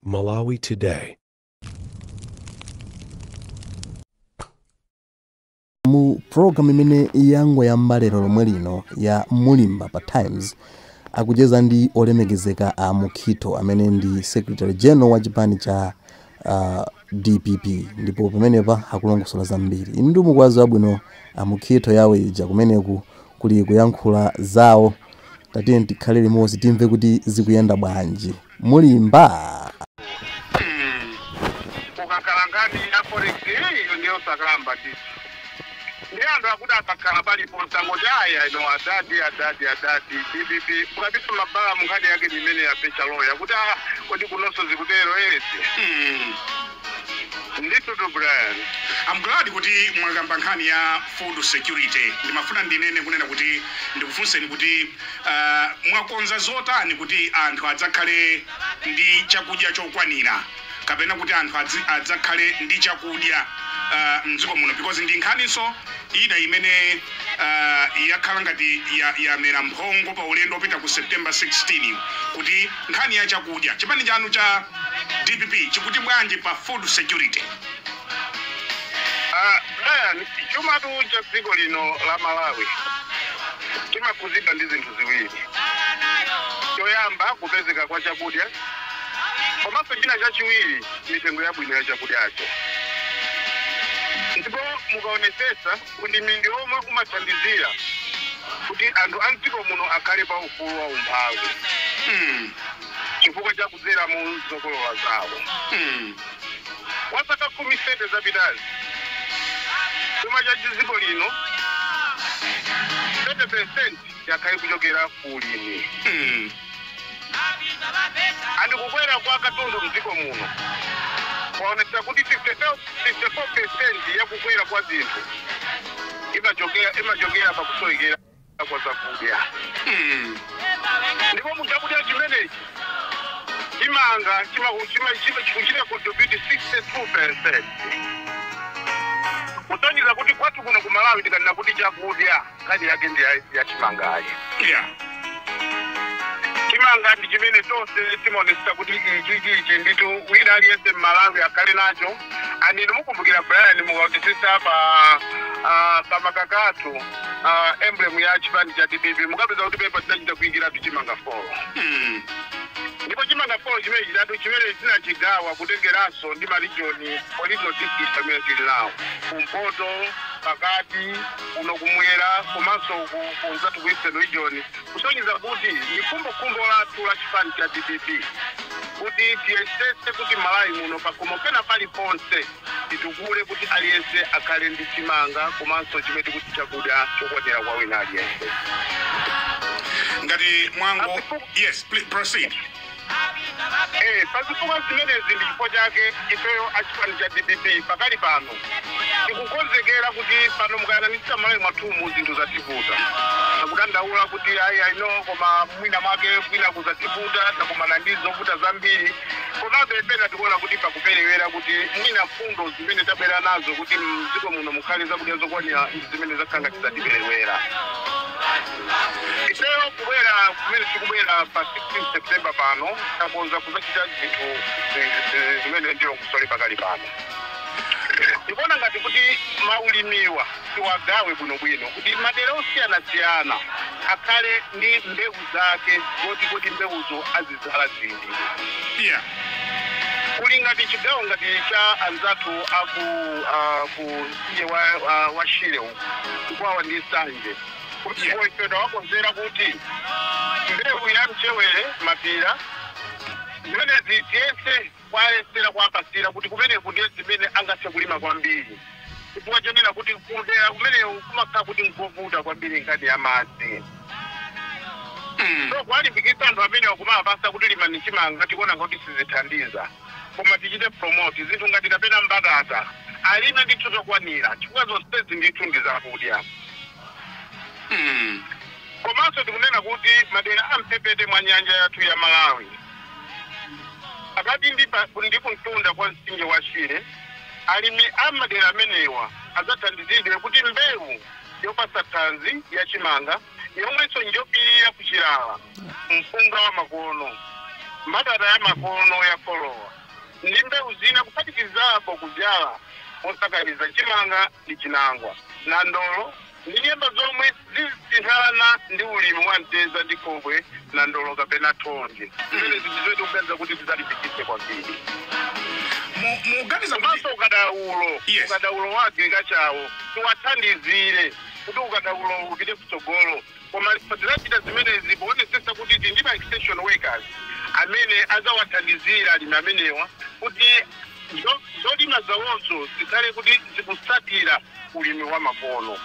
Malawi Today. Mu program imene yangoyamba lero lomwe lino ya Mulimba pa Times, akucheza ndi olemekezeka a Mukhito amene ndi Secretary General wa chipani cha DPP, ndipo pamenepa akulongosola zambiri. Inu ndi mukwazi wabwino a Mukhito yawo ija kumeneku kuli kuyankhula zawo. Tatiye tikhale limodzi timve kuti zikuyenda bwanji. Mulimba. Ukakhala nkhani ya forex iyo ndiyo sakamba tisi ndi anthu akuti akakhala paliponse angoti aya ino adadi adadi adadi DPP. Ukapita mabala munkhani yake ndimene yapecha loya kuti ah, kodi kunonso zikutero esi? Ndithu tu, Brian. I'm glad kuti mwakamba nkhani ya food security. Ndimafuna ndinene kunena kuti ndikufunseni kuti mwakonza zotani kuti anthu adzakhale ndi chakudya chokwanira kapena kuti anthu adzakhale ndi chakudya mdziko muno, because ndi nkhaninso ina imene yakhala ngati yamera mphongo pa ulendo wopita ku September 16, kuti nkhani ya chakudya, chipani chanu cha DPP chikuti bwanji pa food security? Ah, Brian, chumatu cha dziko lino la Malawi chimakhuzidwa ndi zinthu ziwiri. Choyamba, kupezeka kwa chakudya, komanso china chachiwiri, mitengo yabwino ya chakudyacho. Ndipo mukaonesesa, ulimi ndi omwe umathandizira kuti anthu a mdziko muno akhale pa ufulu wa umphawi chifukwa cha kudzera mu zokolola zawo. Kwa zaka 10 zapitazi, chuma cha dziko lino 30% yakhale kuchokera ku ulimi. And kukwera kwa katundu mdziko muno kwaonetsa kuti 54% ya kukwera kwa zinthu imachokera pakusowekera kwa zakudya. Ndipo mu chakudya chimenechi, chimanga chikuchita contribute 62%, kusonyeza kuti kwathu kuno ku Malawi tikanena kuti chakudya, nkhani yake ndi ya chimangayi. Chimanga ndi chimene tonse timaonetsa kuti ichi ichi nditu wina aliyense mmalawi akhale nacho. And inu mukumbukira, Brian, mukaonetsetsa pa makakatu emblem ya chipani cha DPP, mukapeza kuti pepa tinachita kuyikiratu chimanga 4. Ndipo chimanga 4 chimene chitatu chimene tinachigawa kutengeranso ndi ma region, political districts amene tili nawo, kumpoto, pakati, kuno kumwera, komanso kunzathu ku Eastern Region, kusonyeza kuti ndi khumbokhumbo lathu la chipani cha DPP kuti tiyesese kuti Malawi muno pakhomo pena paliponse titukule kuti aliyense akhale ndi chimanga komanso chimene tikuti chakudya chokwanira kwa wina aliyense. Ngati mwango, yes, please proceed. Pazifukwa zimenezi ndi chifukwa chake ifeyo achipani cha DPP pakali pano tikukonzekera kuti pano mukayang'anitsitsa Malawi mwathumu zinthu zativuta. Akudandaula kuti ayi aino, koma mwina mwake mwina kuzativuta, takumana ndi zovuta zambiri, komabe pena tikuona kuti pakuperewera kuti mwina mfundo zimene tabwera nazo kuti mdziko muno mukhale zakudya zokwanira ndi zimene zakhala ngati zatiperewera. Ifeyo kubwera kumene tikubwera pa 16 September pano, takonza kuzachita zinthu zimene ndiyo kusoli pakali pano. Ndikuona ngati kuti maulimiwa tiwagawe bwinobwino kuti madera osiyanasiyana akhale ndi mbewu zake zoti mbewuzo azizala zindi. Kuli ngati chigawo ngati cha anzathu aku ku mtsinje wa Shire uku, Chikwawa ndi Nsanje, ife tawakonzera kuti mbewu ya mchewere, mapira, zimenezi tiyese kwayesera kuwapasira kuti kumeneku ndiye zimene angathe kulima kwambiri, chifukwa chonena kuti kudera kumeneku kumakhala kuti nkovuta kwambiri nkhani ya madzi. So kuwalimbikitsa anthu amene wakumapasa kuti limani chimanga, tikuona kuti sizithandiza, koma tichite promote zinthu ngati kapena mbatata, alime ndithu zokwanira, chifukwa zonsezi ndithu ndi zakudya. Komanso tikunena kuti madera amphepete mwa nyanja yathu ya Malawi, pakati ndi kumtunda kwa mtsinje wa Shire, alimi a madera amenewa adzathandizidwe kuti mbewu yopatsa thanzi ya chimanga yomwenso njopirira kuchilala, mpunga wa makono. Mbatata ya makono ya kolowa ndi mbewu zina, kuphatikizapo kubyala mosakaniza chimanga ndi chinangwa, nandolo ndi nyemba zomwe zisinthana ndi ulimi wa mtedza ndi khobwe, nandolo kapena thonje. Zimene zinthu zimene tikuganiza kuti tidzalimbikitse kwambiri. Muganiza kuti Komanso ukadaulo, ukadaulo wa agriculture tiwathandizire kuti ukadaulo upite kutsogolo. Koma tidzachita zimenezi poonetsetsa kuti tili ndi ma extension workers amene azawathandizira alimi amenewa kuti zolima zawonso zikhale kuti zikusatira ulimi wa makono.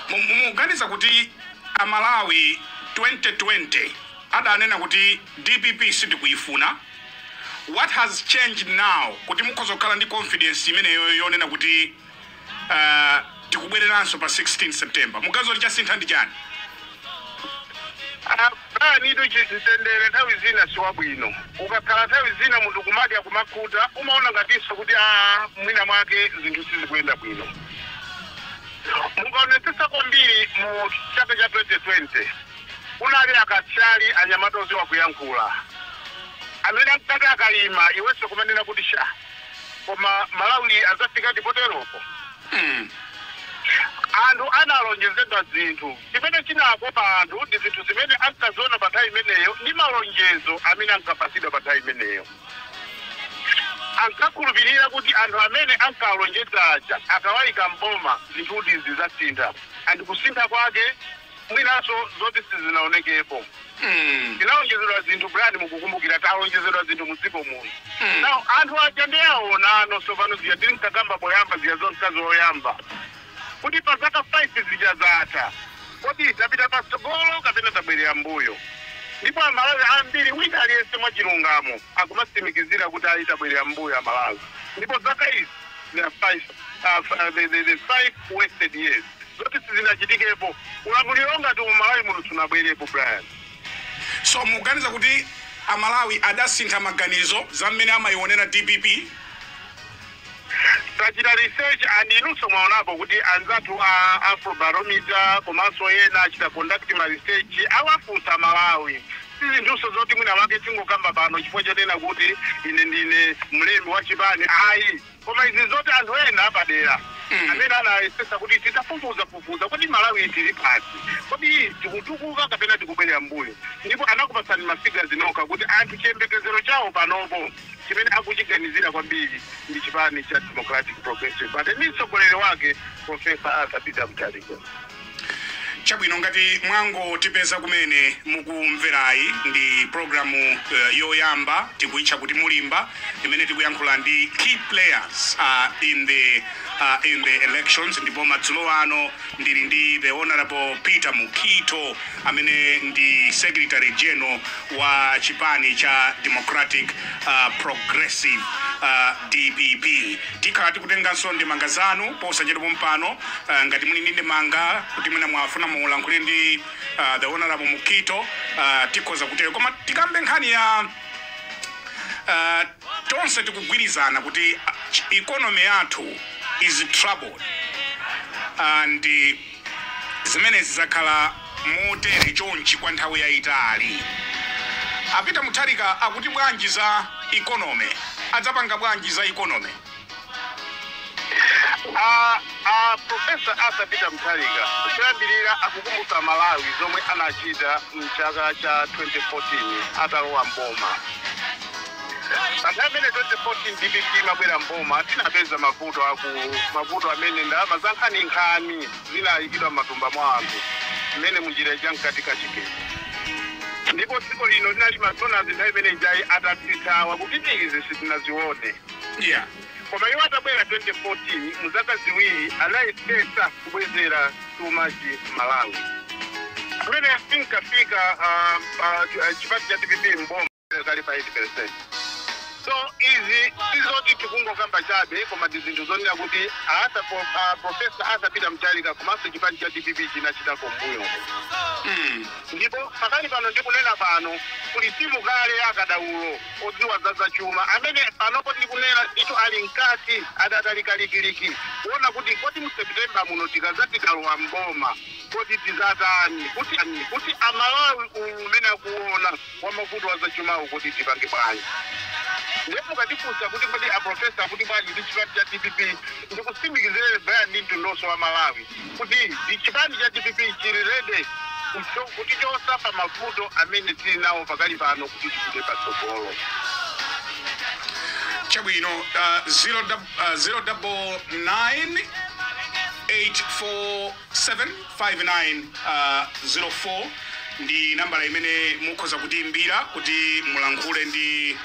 Muganiza kuti Amalawi 2020 adanena kuti DPP sitikuifuna. What has changed now kuti mukhoza kukhala ndi confidence imeneyo yonena kuti tikubwereranso pa 16 September? Muganiza kuti chasintha ndi chani? Anitu mtendere nthawi zina siwabwino. Ukakhala nthawi zina munthu kumadya kumakhuta, umaona ngatinso kuti aa, mwina mwake zinthu sizikuyenda bwino. Mukaonetsetsa kwambiri, mu chaka cha 2020 kunali akatswiri, anyamata oziwa kuyankhula amene ankati akayima iwenso kumanena kuti sha, koma Malawi adzafika ndipoteropo. Anthu analonjezedwa zinthu. Chimene chinakopa anthu ndi zinthu zimene ankaziona pa nthawi imeneyo ndi malonjezo amene ankapasidwa pa nthawi imeneyo. Ankakhulupirira kuti anthu amene ankalonjeza aja akawayika mboma, zinthuti zidzasintha, and kusintha kwake mwinanso zoti sizinaonekepo. Tinalonjezedwa zinthu, Brian, mukukumbukira, talonjezedwa zinthu mu dziko muno. Now anthu aja ndi aona ano tsopano zija tili mkakamba poyamba, zija zonkazi oyamba kuti pa zaka 5 zija zatha, kodi tapita patsogolo kapena tabwerera mbuyo? Ndipo Amalawi ambiri, wina aliyense mwachilungamo akumatsimikizira kuti ayi, tabwerera mbuyo Amalawi. Ndipo zaka izi, the five, the 5 wasted years zoti sizinachitikepo, ulamuliro ngati umalawi muno sunabwerepo, Brian. So muganiza kuti Amalawi adasintha maganizo za mmene amayionera DPP? Tachita research and inunso mwaonapo kuti anzathu a Afrobarometer komanso ena achita conduct ma research, awafunsa Malawi. Si zinthuso zoti mwina wake tingokamba pano chifukwa chonena kuti ine ndine mlembi wa chipani, ayi, koma izi zoti anthu ena apadera amene anayesesa kuti titafufuza fufuza kodi Malawi tili pasi, kodi tikutukuka kapena tikubwerera mbuyo, ndipo anakupatsani ma figures nokha kuti anthu chiyembekezero chawo panopo chimene akuchiganizira kwambiri ndi chipani cha Democratic Progressive Party ndi mtsogoleri wake Professor Arthur Peter Mutharika. Chabwino, ngati mwangotipeza kumene, mukumverayi ndi programu yoyamba, tikuitcha kuti Mulimba, imene tikuyankhula ndi key players in the elections. Ndipo madzulo ano ndili ndi the Honorable Peter Mukhito amene ndi Secretary General wa chipani cha Democratic Progressive, DPP. Tikhala tikutenganso ndemanga zanu posachedwa pompano. Ngati muli ndi ndemanga kuti mwina mwafuna mulankhule ndi the Honorable Mukhito, tikhoza kutero. Koma tikambe nkhani ya tonse tikugwirizana kuti economy yathu is troubled and zimenezi zakhala motere chonchi kwa nthawi yayitali. A Peter Mutharika akuti bwanji za economy? Adzapanga bwanji za economy? Professor Arthur Peter Mutharika kuyambirira akukumbutsa Malawi zomwe anachita mchaka cha 2014 atalowa mboma. Panthawi imene 2014 DPP imabwera mboma, tinapeza mavuto aku mavuto amene ndalama za nkhaninkhani zinayikidwa m'matumba mwa anthu mmene munjira ija mkati kachikeni, ndipo dziko lino linali ma donors nthawi imene ijayi atatsitsawa kuti izi sitinazione. Koma iwo atabwera 2014, mu zaka 2 anayesesa kubwezera chumachi Malawi amene tinkafika chipani cha DPP mboma kali pa 8. So izi sizoti tikungokamba chabe, koma ndi zinthu zonena kuti asa Professor Arthur Peter Mutharika komanso chipani cha DPP chinachitako mbuyo. Ndipo pakali pano, ndikunena pano, kuli timu kale akadaulo odziwa za zachuma amene panopo ndikunena ndithu ali mkati adatali kalikiliki kuona kuti kodi mu September muno tikazati talowa mboma, kodi tizatani kuti Amalawi uyu umene akuona wa mavuto wa zachumawo, kuti tipange bwanji? Ndipo mukatifunsa kuti kodi a professor kuti bwanji ndi chipani cha DPP, ndikutsimikizireni Brian ndi mtundonso wa Malawi kuti ndi chipani cha DPP chili ready kutichosa pa mavuto amene tili nawo pakali pano kuti tipite patsogolo. Chabwino, 099847 5904 ndi nambala imene mukhoza kutiimbira kuti mulankhule ndi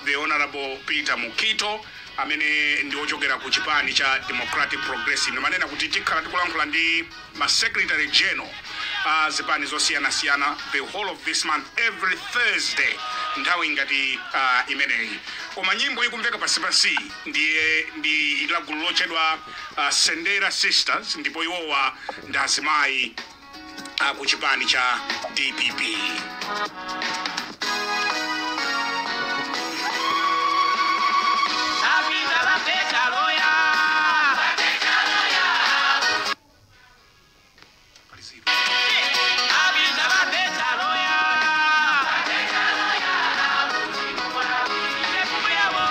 the Honorable Peter Mukhito amene ndi ochokera ku chipani cha Democratic Progressive. Ndimanena kuti tikhala tikulankhula ndi ma secretary general a zipani zosiyanasiyana the whole of this month, every Thursday nthawi ngati imeneyi. Koma nyimbo ikumveka pansipansi ndiye ndi la gulu lotchedwa Sendera Sisters, ndipo iwowa ndi azimayi ku chipani cha DPP. Tapita lapeta loya. Tapita lapeta loya. Yabo. Yebo yabo.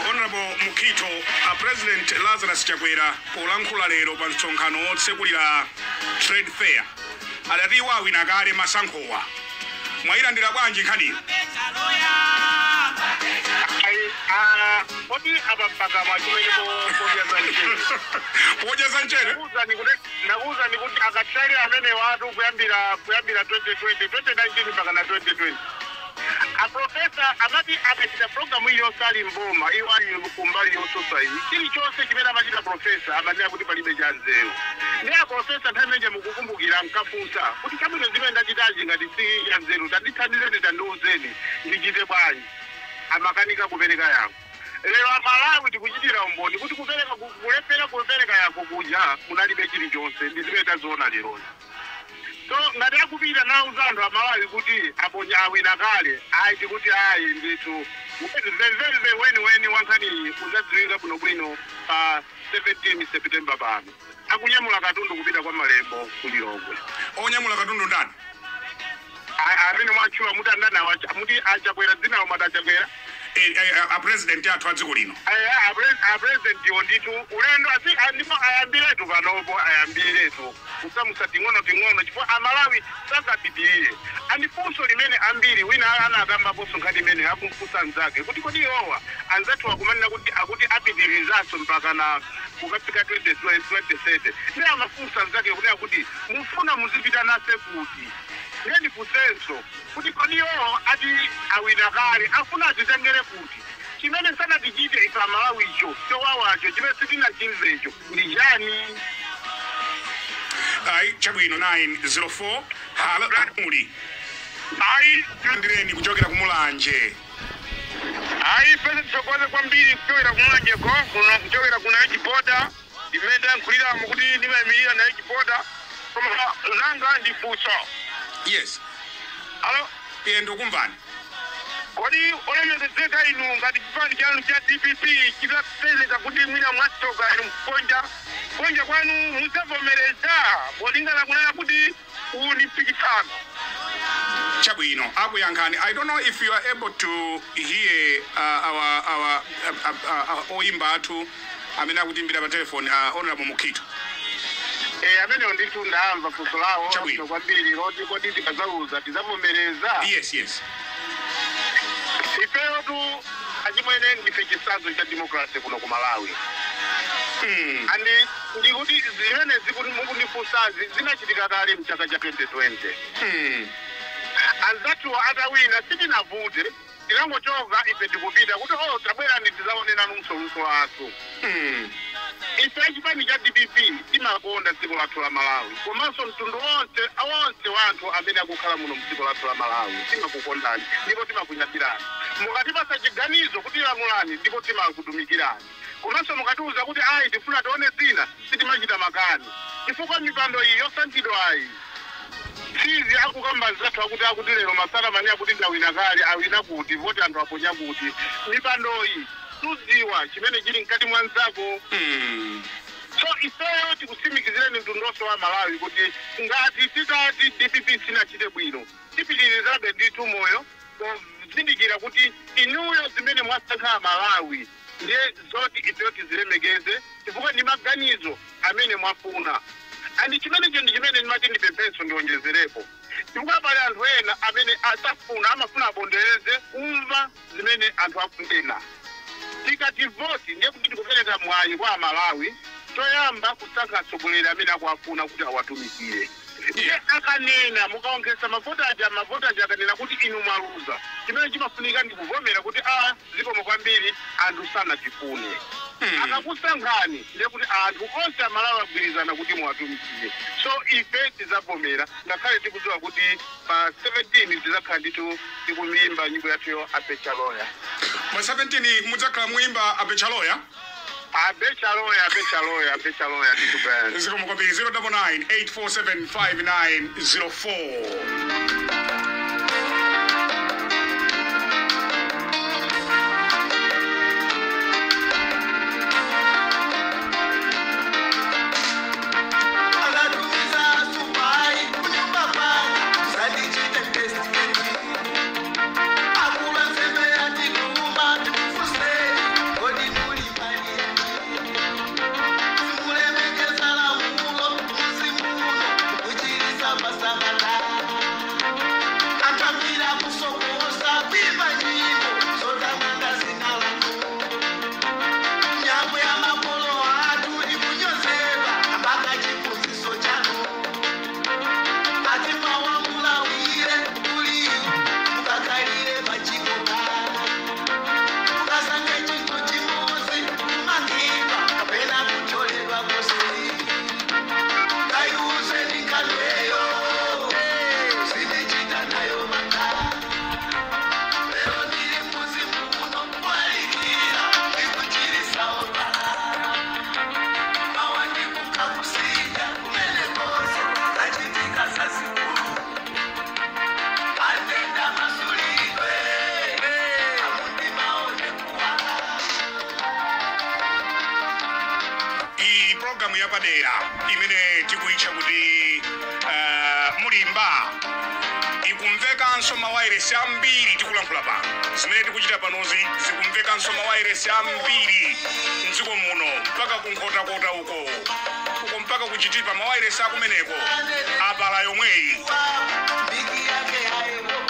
Honorable Mukhito, President Lazarus Chakwera polankhula lero pa msonkhano wotsekulira trade fair adati iwo awina kale masankhowa. Mwayilandira bwanji nkhaniyo? Ayi, kodi apa mpaka chimene podya za mchere? Podya za mchere. Nakuwuzani kuti akatswiri amene watu kuyambira 2020, 2019 mpaka na 2020, a professor amati akachita program iliyonse ali mboma, iwo ali kumbali yotsutsa iyi, chilichonse chimene amachita professor amanena kuti palibe cha nzeru. Ndi a professor nthawi imeneyi, mukukumbukira, nkafunsa kuti chabwino, zimene ndachitachi ngati si ya nzeru, tandithandizeni, tandiuzeni ndichite bwanji? Amakanika kupereka yankho. Lero Amalawi tikuchitira umboni kuti kulephera kupereka yankho kuja munalibe chilichonse, ndi zimene taziona leroli. So ngati akupita nauza anthu Amalawi kuti aponya awina kale, ayi, tikuti ayi ndithu, mvemvemve weniweni wankhaniyi uzadziwika bwinobwino pa 17 September pano akunyamula katundu kupita kwa Malembo ku Lilongwe. Onyamula katundu ndani? Amene mwatchula muti andani? Muti aChakwera, dzina lomwe aChakwera. A president athu a dziko lino. A president iwo ndithu ulendo asi ndipo ayambiretu panopo, ayambiretu kusamusa ting'ono ting'ono chifukwa Amalawi sangapitirire. Andifunso limene ambiri wina anakambaponso nkhani imene akumfunsa anzake kuti kodi iwowa anzathu akumanena kuti akuti apitirizanso mpaka na kukafika 2027, ndi amafunsa anzake kunena kuti mufuna muzipita nase kuti? Ndiye ndifunsenso kuti kodi iwowa ati awina kale, afuna atitengere kuti? Chimene sanatichite ife Amalawicho, chowawacho chimene sitinachimvecho ndi chani? Ayi, chabwino, 904. Hello, muli Ayi. Ndireni kuchokera kumulanje. Ayi, pese tithokoze kwambiri kuchokera kumulanjeko kuno, kuchokera kuna Chipoda imene ndayankhuliramo kuti ndimayimirira naye Chipoda, koma langa ndifunso. Yes. Hello? Iye, ndikukumvani. Kodi olemekezeka inu, ngati chipani chanu cha DPP chitapezeka kuti mwina mwasoka inu mkukonja konja kwanu, mudzavomereza polingana kunena kuti uwu ndi mpikisano? Chabwino, akuyankhani. I don't know if you are able to hear our oyimba athu amene akutimbira pa telefoni, Honorable Mukhito. Eh, amenewo ndithu ndamva funso lawo. Chabwino. Kwambiri loti kodi tikadzaluza tidzavomereza? Yes. Ifeyo tu achimwene ndife chitsanzo cha democracy kuno ku Malawi. Andi ndikuti zimene zikuti mukundifunsazi zinachitika kale mchaka cha 2020. Anzathu atawina sitinavute, tinangochoka ife tikupita kuti oh, tabwerani tizaonenanu msoluso athu. Ife achipani cha DPP timakonda dziko lathu la Malawi, komanso mtundu wonse wa anthu amene akukhala muno mdziko lathu la Malawi. Timakukondani ndipo timakunyadirani. Mukatipasa chiganizo kuti lamulani, ndipo timakutumikirani. Komanso mukatiuza kuti ayi, tifuna tione zina, sitimachita makani, chifukwa mipando iyi yosankhidwa ayi sizi akukamba zathu akuti lero masana mani akuti ndawina kale, awina kuti voti anthu aponya kuti mipandoyi tudziwa chimene chili mkati mwa nzako. So ifeyo tikusimikizireni mtundu wonse wa Malawi kuti ngati titati DPP sinachite bwino, tipitirizabe ndithu moyo pozindikira kuti inuyo zimene mwasankha Malawi ndiye zoti ifeyo tizilemekeze, chifukwa ndi maganizo amene mwafuna. And chimenecho ndi chimene ndimati ndipemphenso ndionjezerepo, chifukwa pali anthu ena amene asafuna, amafuna abondereze kumva zimene anthu akunena. Tikati voti, ndiye kuti tikupereka mwayi kwa Amalawi toyamba kusankha atsogoleri amene akuafuna kuti awatumikire. Ndiye akanena, mukaonkhesa mavoti aja, mavoti aja akanena kuti inu mwaluza, chimene chimafunika ndi kuvomera kuti a zikomo kwambiri, anthu sanatifune. Akakusankhani, ndiye kuti anthu onse Amalawi agwirizana kuti muwatumikire. So ife tidzavomera, ngakhale tikudziwa kuti pa 17 tidzakhala ndithu tikumimba nyimbo yathuyo, "Abechaloya". Pa 17 mudzakhala muimba "Abechaloya"? Abechaloya, abechaloya, abechaloya ndithu, Brian. Zikomo kwambiri. 099 847 5904. Akatumiza supai kunyumba panga sandichite investigate. Akula nsembe yatikuma tikufuseni, kodi muli mbali simulemekeza lamulo muzimuno kuchirisa pasabata atambira kusokosa kuimba nyimbo zotamanda zina lanu. Nyambo ya makolo atu ikunyozedwa mpaka chiphunziso chanu ati mawamulawire kuli mukakalire pachikoka mukasange chinthu chimodzi kumangidwa kapena kucholedwa kosi. Kaiuzeni nkhaniyo, sindichita nayo mantha. Lero ndili mudzi muno kwalikira ndikuchirisa odwala mawa ndikukakusinja kumene konse kachitika zazikulu atenda masulidwe amundimaone kuwala. Iyi programu yapadera imene tikuitcha kuti Mulimba ikumvekanso mawayiresi ambiri. Tikulankhula pano, zimene tikuchita panozi zikumvekanso mawayiresi ambiri mdziko muno, mpaka kunkhotakota uko uko, mpaka kuchitipa, mawayiresi akumeneko apala yomweyi. Mbiki yake ya Yehova.